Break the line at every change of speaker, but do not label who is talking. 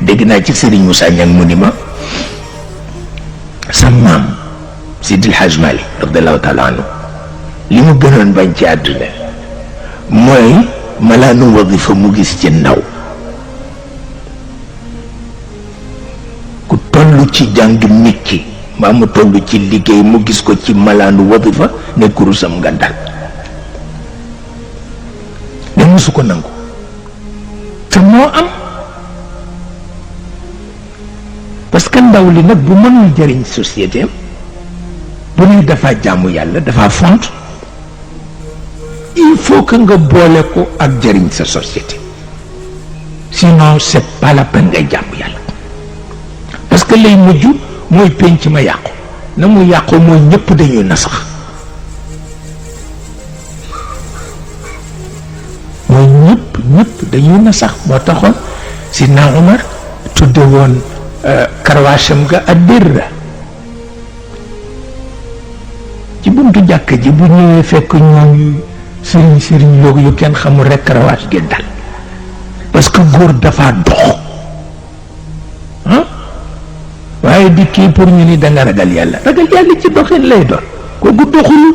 dégg naa ci Serigne Moussa Niang mu ni ma sa maam Sidil Hadj Malick radiyallahu taala anhu li mu gënoon bañ ci àdduna mooy malaanu wadifa mu gis ci ndaw ku toll ci jàng métier mbaa mu toll ci liggéey mu gis ko ci malaanu wadifa ne kurusam nga dal ne musu ko nangu te moo am parce que ndaw li nag bu mënul jëriñ société am bu ne dafa jaamu yàlla dafa font il faut que nga boole ko ak jëriñ sa société sinon c'est pas la peine ngay jaamu yàlla parce que lay mujj mooy penc ma yàqu na mu yàqu mooy ñëpp dañuy nasax mooy ñëpp dañuy nasax moo taxoon Sidna Umar tudde woon karwaasam ga addirra ci buntu jàkk ji bu ñëwee fekk ñoom yu sëriñ yoogu yu kenn xamul rek karawaas gi dal parce que góor dafa dox waaye di kii pour ñu ni danga ragal yàlla ci doxin lay doon kooku doxul